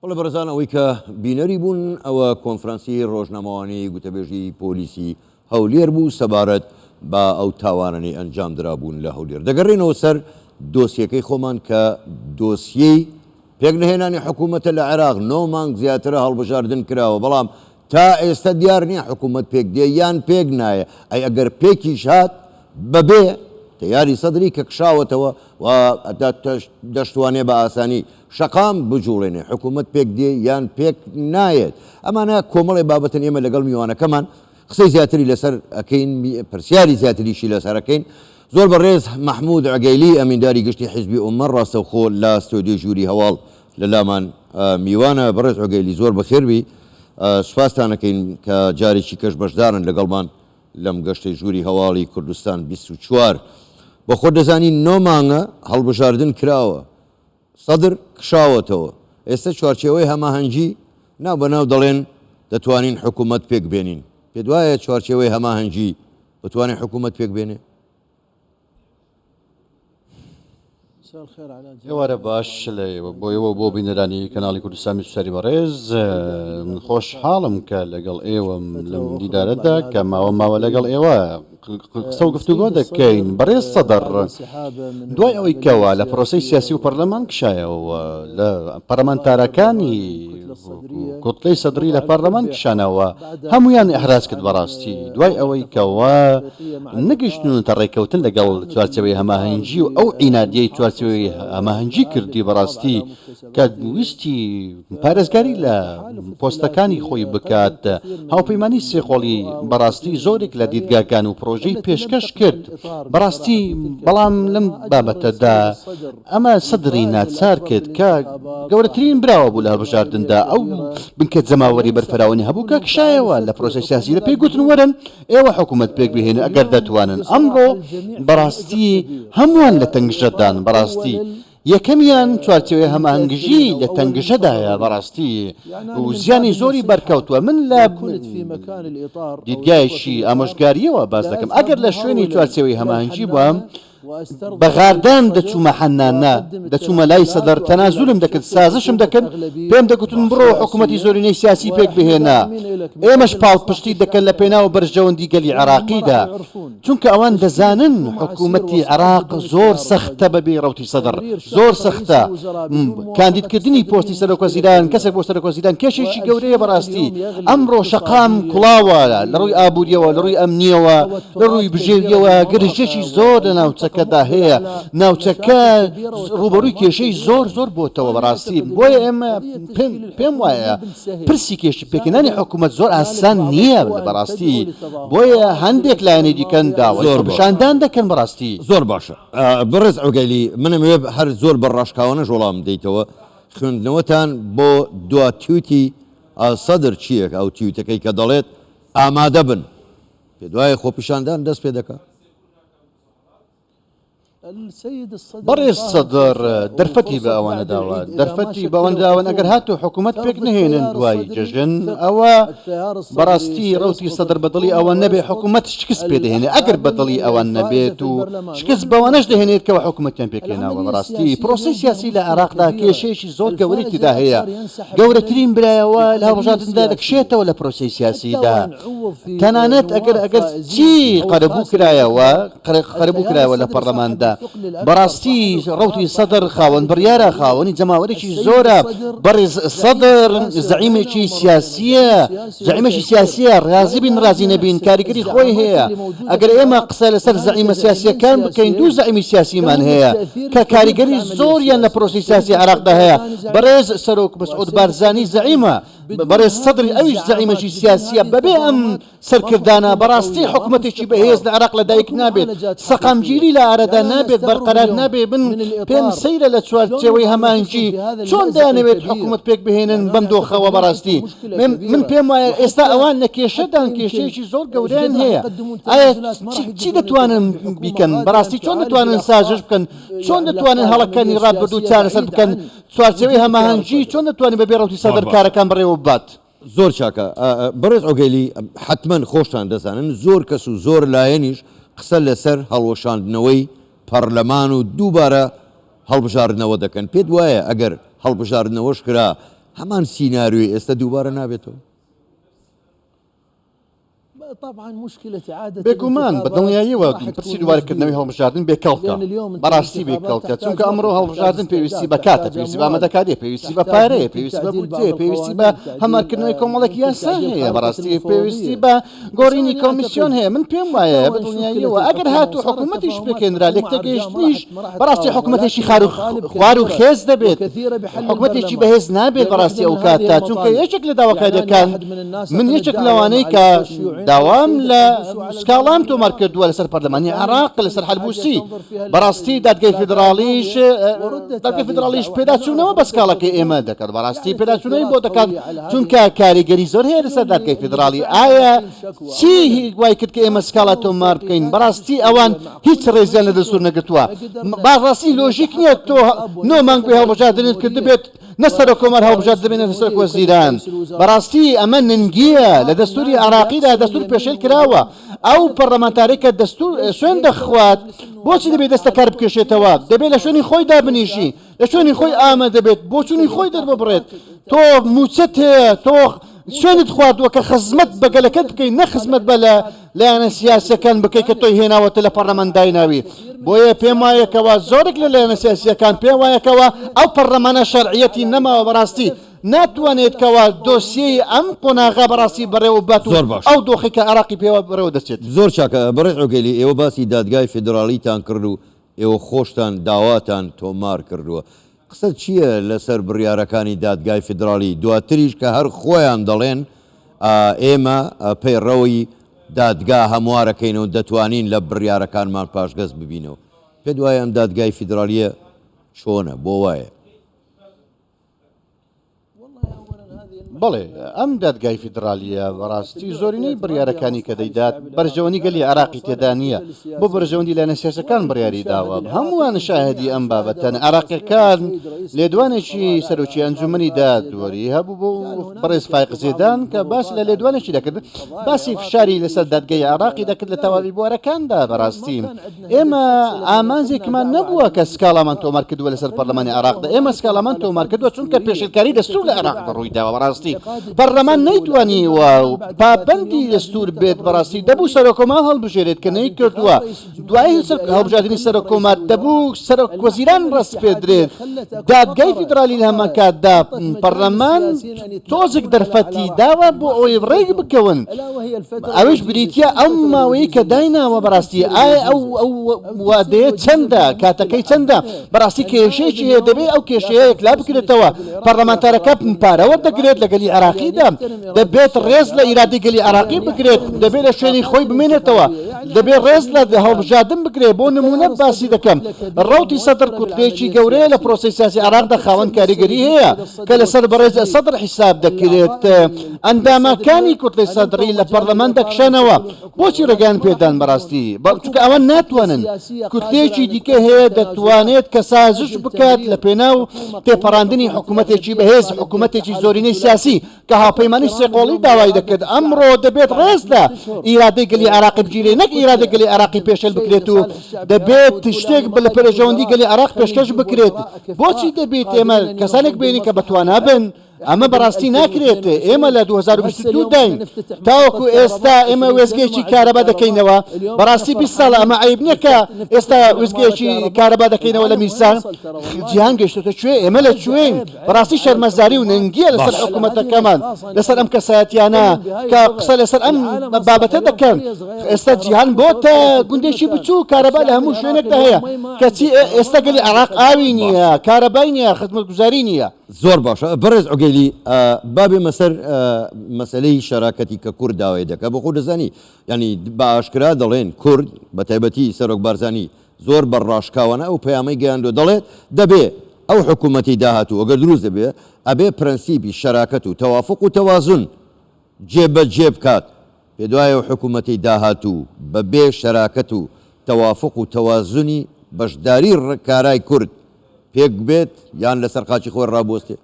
بەڵێ بەڕێزان ئەوەی کە بینەری بوون ئەوە کۆنفرانسی ڕۆژنامەوانی گوتەبێژی پۆلیسی هەولێر بوو سەبارەت بە ئەو تاوانانەی ئەنجام درابوون لە هەولێر. دەگەڕێینەوە سەر دۆسیەکەی خۆمان کە دۆسیەی پێکنەهێنانی حکوومەتە لە عێراق، نۆ مانگ زیاترە هەڵبژاردن کراوە بەڵام تا ئێستا دیار نییە حکوومەت پێک دێ یان پێک نایە، ئەی ئەگەر پێکیش هات بەبێ تەیاری سەدری کە کشاوەتەوە و دەشتوانێ بە ئاسانی شەقام بجوڵێنێ، حکوومەت پێک دێ یان پێک نایەت؟ ئەمانە کۆمەڵێ بابەتن ئێمە لەگەڵ میوانەکەمان قسەی زیاتری لەسەر ئەکەین، پرسیاری زیاتریشی لەسەر ئەکەین. زۆر بەڕێز مەحموود عگەیلی ئەمینداری گشتی حیزبی ئوممە ڕاستەوخۆ لە ستۆدیۆی ژووری هەواڵ لە لامان میوانە. بەڕێز عگەیلی زۆر بەخێر بی، سوپاستان ئەکەین کە جارێکی کەش بەشدارن لەگەڵمان لەم گەشتەی ژووری هەواڵی کوردستان 24. بە خۆت دەزانی نۆ مانگە هەڵبژاردن کراوە، سەدر کشاوەتەوە، ئێستە چوارچێوەی هەماهەنگی ناو بە ناو دەڵێن دەتوانین حکوومەت پێک بێنین، پێت وایە چوارچێوەی هەماهەنگی بتوانێت حکوومەت پێک بێنێ؟ ئێوارە باش لە ئێوە بۆ ئێوە بۆ بینەرانی کەناڵی کوردستان 24 بەڕێز من خۆشحاڵم کە لەگەڵ ئێوەم لەم دیدارەدا کە ماوە ماوە لەگەڵ ئێوە قسە و گفتوگۆ دەکەین. بەڕێز سەدر دوای ئەوەی کەوا لە پرۆسەی سیاسی و پەرلەمان کشایەوە لە پەرلەمانتارەکانی کوتلەی سەدری لە پەرلەمان کشانەوە هەمویان ئیحراج کرد بەڕاستی دوای ئەوەی کەوا نەگەیشتونەتە ڕێککەوتن لەگەڵ چوارچێوەی هەماهەنگی و ئەو عینادیەی چوارچێوەی هەماهەنگی کردی بەڕاستی کە ویستی پارێزگاری لە پۆستەکانی خۆی بکات، هاوپەیمانی سێقۆڵی بەڕاستی زۆرێک لە دیدگاکان و پرۆژەی پێشکەش کرد بەڕاستی، بەڵام لەم بابەتەدا ئەمە سەدری ناچار کرد کە گەورەترین براوە بوو لە هەڵبژاردندا، ئەو بنکە جەماوەری بەرفراوانی هەبوو کە کشایەوە لە پرۆسەی سیاسیدا پێی گوتن وەرن ئێوە حکومەت پێکبهێنن ئەگەر دەتوانن، ئەمڕۆ بەڕاستی هەمووان لە تەنگژەدان بەڕاستی. یەکەمیان چوارچێوەی هەماهەنگژی لە تەنگژەدایە بەڕاستی و زیانی زۆری بەرکەوتووە، من لە دیدگایەکی ئامۆژگارییەوە باس دەکەم، ئەگەر لە شوێنی چوارچێوەی هەماهەنگی بوام بە غاردان دەچوومە حەنانە، دەچوومە لای سەدر تەنازولم دەکرد، سازشم دەکرد، پێم دەگوتن بڕۆ حکومەتی زۆرینەی سیاسی پێکبهێنە، ئێمەش پاڵپشتیت دەکەن لە پێناو بەرژەوەندی گەلی عێراقیدا. چونکە ئەوان دەزانن حکومەتی عێراق زۆر سەختە بەبێ ڕەوتی سەدڕ، زۆر سەختە کاندیدکردنی پۆستی سەرۆکوەزیران، کەسێک بۆ سەرۆکوەزیران کێشێکی گەورەیە بەڕاستی، ئەمڕۆ شەقام کوڵاوە لە ڕووی ئابووریەوە، لە ڕووی ئەمنیەوە، لە ڕووی بژێویەوە گرژیەکی زۆر لە ناوچەکەدا هەیە، ناوچەکە ڕووبەڕووی کێشەی زۆر زۆر بۆتەوە بەڕاستی، بۆیە ئێمە پێم وایە پرسی کێشی پێکهێنانی حکوومەت زۆر ئاسان نییە بەڕاستی، بۆیە هەندێک لایەنی دیکەن داوای خۆپیشاندان دەکەن بەڕاستی. زۆر باشە بەڕێز عوگەیلی من ئەمەوێ هەر زۆر بە ڕاشکاوانەش وەڵام بدەیتەوە خوێندنەوەتان بۆ دوا تویتی سەدر چییە ئەو تویتەکەی کە دەڵێت ئامادە بن پێت وایە خۆپیشاندان دەست پێ دەکات؟ بەڕێز سەدر دەرفەتی بە ئەوانە داوە، دەرفەتی بەوان داون ئەگەر هاتوو حکوومەت پێک نەهێنن دوای جەژن، ئەوە بەڕاستی ڕەوتی سەدر بە دڵی ئەوان نەبێت حکوومەت شکست پێ دەهێنێت، ئەگەر بە دڵی ئەوان نەبێت و شکست بەوانەش دەهێنێت کەوا حکوومەتیان پێکهێناوە. بەڕاستی پرۆسەی سیاسی لە عێراقدا کێشەیەکی زۆر گەورەی تێدا هەیە، گەورەترین برایەوە لە هەڵبژاردندا دەکشێتەوە لە پرۆسەی سیاسیدا، تەنانەت ئەگەر ئەگەر چی قەرەبوو کرایەوە، قەرەبوو کرایەوە لە پەڕلەماندا. بەڕاستی ڕەوتی سەدر خاوەن بڕیارە، خاوەنی جەماوەرێکی زۆرە. بەڕێز سەدر زەعیمێکی سیاسییە، زەعیمێکی سیاسییە، ڕازی بین ڕازی نەبین کاریگەری خۆی هەیە. ئەگەر ئێمە قسە لەسەر زەعیمە سیاسییەکان بکەین، دوو زەعیمی سیاسیمان هەیە کە کاریگەری زۆریان لە پرۆسەی سیاسی عێراقدا هەیە. بەڕێز سەرۆک مەسعود بارزانی زەعیمە، بەڕێز سەدر ئەویش زەعیمێکی سیاسییە. بەبێ ئەم سەرکردانە، بەڕاستی حکومەتێکی بەهێز لە عێراق لەدایک نابێت، سەقامگیری لە ئارادا نابێت، بەرقەرار نابێت، من پێم سەیرە لە چوارچێوەی هەماهەنگی چۆن دەیانەوێت حکومەت پێکبهێنن بەم دۆخەوە، بەڕاستی من پێم وایە ئێستا ئەوان لە کێشەدان، کێشەیەکی زۆر گەورەیان هەیە، ئایا چی دەتوانن بیکەن، بەڕاستی چۆن دەتوانن سازش بکەن، چۆن دەتوانن هەڵەکانی ڕابردوو چارەسەر بکەن، چوارچێوەی هەماهەنگی چۆن دەتوانێت بەبێ ڕەوتی سەدر کارەکان بەڕێوەببات؟ زۆر چاکە بەڕێز عوگەیلی حەتمەن خۆشتان دەزانن زۆر کەس و زۆر لایەنیش قسە لەسەر هەڵوەشاندنەوەی پەڕلەمان و دووبارە هەڵبژاردنەوە دەکەن پێت وایە ئەگەر هەڵبژاردنەوەش کرا هەمان سیناریۆی ئێستا دووبارە نابێتەوە؟ بێگومان بە دڵنیاییەوە پرسی دووبارەکردنەوەی هەڵبژاردن بێ کەڵکە، بەڕاستی بێ کەڵکە، چونکە ئەمڕۆ هەڵبژاردن پێویستی بە کاتە، پێویستی بە ئامادەکارییە، پێویستی بە پارەیە، پێویستی بە بودجەیە، پێویستی بە هەموارکردنەوەی کۆمەڵێک یاسا هەیە، بەڕاستی پێویستی بە گۆڕینی کۆمیسیۆن هەیە، من پێم وایە بە دڵنیاییەوە ئەگەر هاتوو حکوومەتیش پێکهێنرا لێکتێگەیشتنیش بەڕاستی حکوومەتێکی خوار و خێز دەبێت، حکوومەتێکی بەهێز نابێت بەڕاستی ئەو کاتە، چونکە یەکێک لە داواکارییەکان من یەکێک لەوانەی کە داوام لە سکاڵام تۆمار کردووە لەسەر پەرلەمانی عێراق لەسەر حەلبوسی بەڕاستی دادگای فیدراڵیش دادگای فیدراڵیش پێداچوونەوە بە سکاڵەکەی ئێمە دەکات بەڕاستی پێداچوونەوەی بۆ دەکات چونکە کاریگەری زۆر هەیە لەسەر دادگای فیدراڵی ئایا چی وای کرد کە ئێمە سکاڵا تۆمار بکەین بەڕاستی ئەوان هیچ ڕێزیان لە دەستور نەگرتووە بەڕاستی لۆژیک نییە تۆ نۆ مانگ بێ هەڵبژاردنت کردبێت نە سەرۆک کۆمار هەڵبژارد دەبێت نە سەرۆک وەزیران بەڕاستی ئەمە ننگیە لە دەستوری عراقیدا دەستور پێشێل کراوە ئەو پەرلەمانتارێک کە دەستور سوێن دەخوات بۆچی دەبێت دەستە کار بکێشێتەوە دەبێت لە شوێنی خۆی دابنیشی لە شوێنی خۆی ئامادە دەبێت بۆچوونی خۆی دەرببڕێت تۆ موچەت هەیە تۆ سوێنت خواردووە کە خزمەت بە گەلەکەت بکەیت نە خزمەت بە لە لایەنە سیاسیەکان بکەیت کە تۆی هێناوەتە لە پەرلەمان دایناوی بۆیە پێم وایە کەوا زۆرێک لە لایەنە سیاسیەکان پێم وایە کەوا ئەو پەرلەمانە شەرعیەتی نەماوە بەڕاستی ناتوانێت کەوا دۆسیەی ئەم قۆناغە بەڕاستی بەڕێوە ببات و زۆر باش. ئەو دۆخی کە عێراقی پێوە بەڕێوە دەچێت. زۆر چاکە بەڕێز عوگەیلی ئێوە باسی دادگای فیدراڵیتان کرد و ئێوە خۆشتان داواتان تۆمار کردووە قسەت چییە لەسەر بڕیارەکانی دادگای فیدراڵی دواتریش کە هەر خۆیان دەڵێن ئێمە پەیڕەوی دادگا هەموارەکەین و دەتوانین لە بڕیارەکانمان پاشگەز ببینەوە پێت وایە ئەم دادگای فیدراڵیە چۆنە بۆ وایە؟ بەڵێ، ئەم دادگای فیدرالییە بەڕاستی زۆرینەی بڕیارەکانی کە دەیدات بەرژەوەندی گەلی عێراقی تێدا نییە، بۆ بەرژەوەندی لایەنە سیاسیەکان بڕیاری داوە، هەمووان شاهێدی ئەم بابەتەن، عێراقیەکان لێدوانێکی سەرۆکی ئەنجومەنی دادوەری هەبوو بۆ بەڕێز فایق زێدان کە باس لە لێدوانێکی دەکرد باسی فشاری لەسەر دادگای عێراقی دەکرد لە تەواوی بوارەکاندا، بەڕاستی ئێمە ئامانجێکمان نەبووە کە سکاڵامان تۆمار کردووە لەسەر پەرلەمانی عێراقدا، ئێمە سکاڵامان تۆمار کردووە چونکە پێشێلکاری دەستوور لە عێراقدا ڕوویداوە، بەڕاستی پەرلەمان نەیتوانیوە پابەندی دەستوور بێت، بەڕاستی دەبوو سەرۆککۆمار هەڵبژێرێت کە نەیکردووە، دوای هەڵبژاردنی سەرۆککۆمار دەبوو سەرۆکوەزیران ڕاسپێردرێت، دادگای فیدرالی لە هەمان کاتدا پەرلەمان تۆزێک دەرفەتی داوە بۆ ئەوەی ڕێک بکەون، ئەویش بریتیە ئەو ماوەیەی کە دایناوە بەڕاستی ئایا ئەو ئەو وادەیە چەندە کاتەکەی چەندە بەڕاستی کێشەیەکی هەیە دەبێت ئەو کێشەیە یەکلا بکرێتەوە پەرلەمانتارەکە پارە وەردەگرێت لە گەلی عێراقیدا دەبێت ڕێز لە ئیرادەی گەلی عێراقی بگرێت دەبێت لە شوێنی خۆی بمێنێتەوە دەبێت ڕێز لە هەڵبژاردن بگرێت بۆ نمونە باسی دەکەم ڕەوتی سەدر کوتلەیەکی گەورەیە لە پرۆسەی سیاسی عێراقدا خاوەن کاریگەری هەیە کە لەسەر بەڕێز سەدر حیساب دەکرێت، ئەندامەکانی کوتلەی سەدڕی لە پەرلەمان دەکشانەوە، بۆچی ڕێگەیان پێدان بەڕاستی؟ چونکە ئەوان ناتوانن، کوتلەیەکی دیکە هەیە دەتوانێت کە سازش بکات لە پێناو تێپەڕاندنی حکومەتێکی بەهێز، حکومەتێکی زۆرینەی سیاسی، کە هاوپەیمانی سێقۆڵی داوای دەکرد، ئەمڕۆ دەبێت ڕێز لە ئیرادەی گەلی عێراقی بگیرێت نەک ئیرادەی گەلی عێراقی پێشێل بکرێت و دەبێت شتێک لە پەرژەوەندی گەلی عێراق پێشکەش بکرێت، بۆچی دەبێت ئێمە کەسانێک بێنین کە بەتوانا بن؟ ئەمە بەڕاستی ناکرێت، ئێمە لە 2022 داین تاوەکو ئێستا ئێمە وێستگەیەکی کارەبا دەکەینەوە، بەڕاستی 20 ساڵە ئەمە عەیب نییە کە ئێستا وێستگەیەکی کارەبا دەکەینەوە لە میسان، جیهان گەیشتۆتە کوێ ئێمە لە کوێین؟ بەڕاستی شەرمەزاری و نەنگییە لەسەر حکومەتەکەمان، لەسەر ئەم کەسایەتیانە کە قسە لەسەر ئەم بابەتە دەکەن. ئێستا جیهان بۆتە گوندێکی بچووک، کارەبا لە هەموو شوێنێکدا هەیە، کەچی ئێستا گەلی عێراق ئاوی نییە، کارەبای نییە، خزمەتگوزاری نییە. زۆر باشە بەڕێز عوگەیلی، با بێمە سەر مەسەلەی شەراکەتی کە کورد داوای دەکات. بۆ خۆت دەزانی یانی بە ئاشکرا دەڵێن کورد بە تایبەتی سەرۆک بارزانی زۆر بە ڕاشکاوانە ئەو پەیامەی گەیاندووە، دەڵێت دەبێ ئەو حکوومەتەی داهاتوو ئەگەر دروست دەبێ، ئەبێ پرەنسیپی شەراکەت و تەوافوق و تەوازن جێبەجێ بکات. پێتوایە ئەو حکوومەتەی داهاتوو بە بێ شەراکەت و تەوافوق و تەوازنی بەشداری کارای کورد پێک بێت یان لەسەر قاچی خۆی ڕابوەستێ؟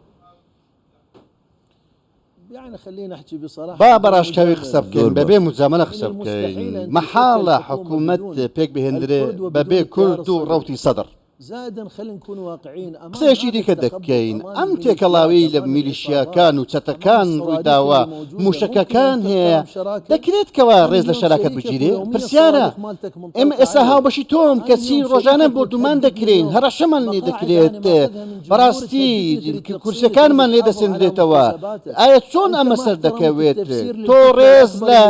با بە ڕاشکاوی قسە بکەین، بەبێ موجامەلە قسە بکەین، مەحاڵە حکوومەت پێک بهێندرێ بەبێ کورد و ڕەوتی سەدر. قسەیەکی دیکە دەکەین، ئەم تێکەڵاویی لە میلیشیاکان و چەتەکان ڕوویداوە، مووشەکەکان هەیە، دەکرێت کەوا ڕێز لە شەراکەت بگیرێ؟ پرسیارە. ئێمە ئێستا هاوبەشی تۆم، کەچی ڕۆژانە بۆردومان دەکرێین، هەڕەشەمان لێ دەکرێت، بەڕاستی کورسیەکانمان لێ دەسێندرێتەوە، ئایا چۆن ئەمە سەردەکەوێت؟ تۆ ڕێز لە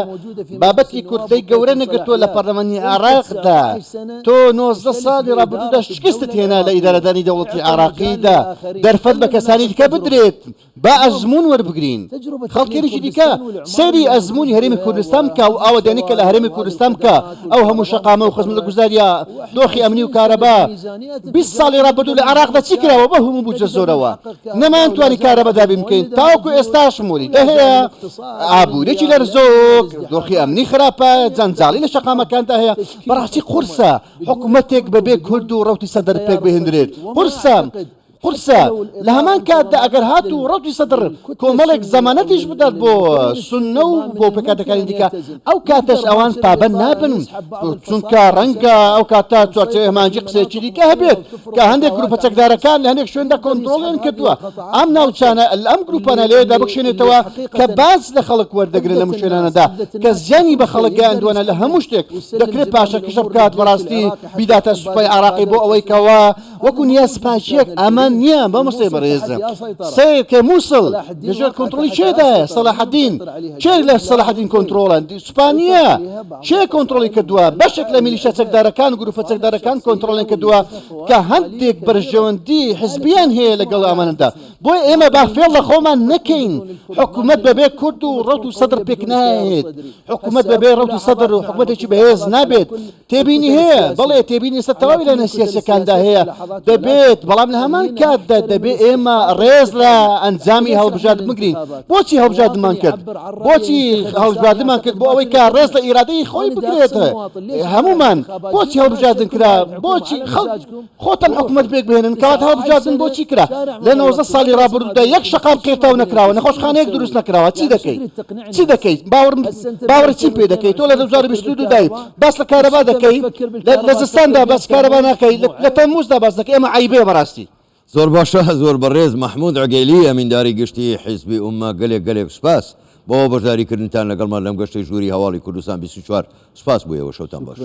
بابەتی کوتلەی گەورە نەگرتووە لە پەرلەمانی عێراقدا، تۆ 19 ساڵی ڕابردوودا شکستت هێنا لە ئیدارەدانی دەوڵەتی عێراقیدا، دەرفەت بە کەسانی دیکە بدرێت با ئەزموون وەربگرین، خەڵکێکی دیکە سەیری ئەزموونی هەرێمی کوردستان بکا و ئاوەدانی کە لە هەرێمی کوردستان بکا، ئەو هەموو شەقامە و خزمەتگوزارییە، دۆخی ئەمنی و کارەبا، 20 ساڵی ڕابردوو لە عێراقدا چی کراوە بەو هەموو بودجە زۆرەوە نەمانتوانی کارەبا دابین بکەین، تاوەکو ئێستاش مولیدە هەیە، ئابووریی لەرزۆک، دۆخی ئەمنی خراپە، جەنجاڵی لە شەقامەکاندا هەیە، بەڕاستی قورسە حکومەتێک بەبێ کورد و ڕەوتی سەدر پێکبهێندرێت، قورسە. قورسە، لە هەمان کاتدا ئەگەر هاتوو ڕەوتی سەدر کۆمەڵێک زەمانەتیش بدات بۆ سوننە و بۆ پێکهاتەکانی دیکە، ئەو کاتەش ئەوان پابەند نابن، چونکە ڕەنگە ئەو کاتە چوارچێوەی هەماهەنگی قسەیەکی دیکە هەبێت کە هەندێک گروپە چەکدارەکان لە هەندێک شوێندا کۆنترۆڵیان کردووە، ئەم ناوچانە ئەم گروپانە لەوێدا بکشێنێتەوە کە باج لە خەڵک وەردەگرن لەم شوێنانەدا کە زیانی بە خەڵک گەیاندووەە لە هەموو شتێک دەکرێت پاشەکشە بکات بەڕاستی بیداتە سوپای عێراقی بۆ ئەوەی کەوا وەکو نیاز پاکیەک ئەمە نییە مامۆستای بەڕێز سەیر کە مووسڵ لەژێر کۆنترۆڵی کێدایە سەلاحەدین کێ لە سەلاحەدین کۆنترۆڵە سوپا نییە کێ کۆنترۆڵی کردووە بەشێک لە میلیشیا چەکدارەکان گروپە چەکدارەکان کۆنترۆڵیان کردووە کە هەندێک بەرژەوەندی حزبیان هەیە لەگەڵ ئەمانەدا بۆیە ئێمە با فێڵ لە خۆمان نەکەین حکوومەت بەبێ کورد و ڕەوت و سەدر پێک نایەت حکوومەت بەبێ ڕەوتی سەدر و حکوومەتێکی بەهێز نابێت تێبینی هەیە، بەڵێ تێبینی لەسەر تەواوی لایەنە سیاسیەکاندا هەیە، دەبێت، بەڵام لە هەمان کاتدا دەبێت ئێمە ڕێز لە ئەنجامی هەڵبژاردن بگرین. بۆچی هەڵبژاردنمان کرد؟ بۆچی هەڵبژاردنمان کرد؟ بۆ ئەوەی کە ڕێز لە ئیرادەی خۆی بگرێت هەموومان. بۆچی هەڵبژاردن کرا؟ بۆچی خەڵک خۆتان حکومەت پێک بهێنن؟ کەواتە هەڵبژاردن بۆچی کرا؟ لە 19 ساڵی ڕابردوودا یەک شەقام قیرتاو نەکراوە، نەخۆشخانەیەک دروست نەکراوە، چی دەکەی؟ چی دەکەیت؟ باوەڕ باوەڕی چی پێ دەکەیت؟ تۆ لە 2022 دای باس لە کارەبا دەکەی، لە زستاندا باس کارەبا ناکەی، لە تەمموزدا باس دەکەی، ئەمە عەیبەیە بەڕاستی. زۆر باشە زۆر بەڕێز مەحمود عگەیلی ئەمینداری گشتی حیزبی ئوممە گەلێک گەلێک سوپاس بۆ بەشداری کردنتان لەگەڵمان لەم گەشتەی ژووری هەواڵی کوردستان 24 سوپاس بۆ ئێوە شەوتان باش.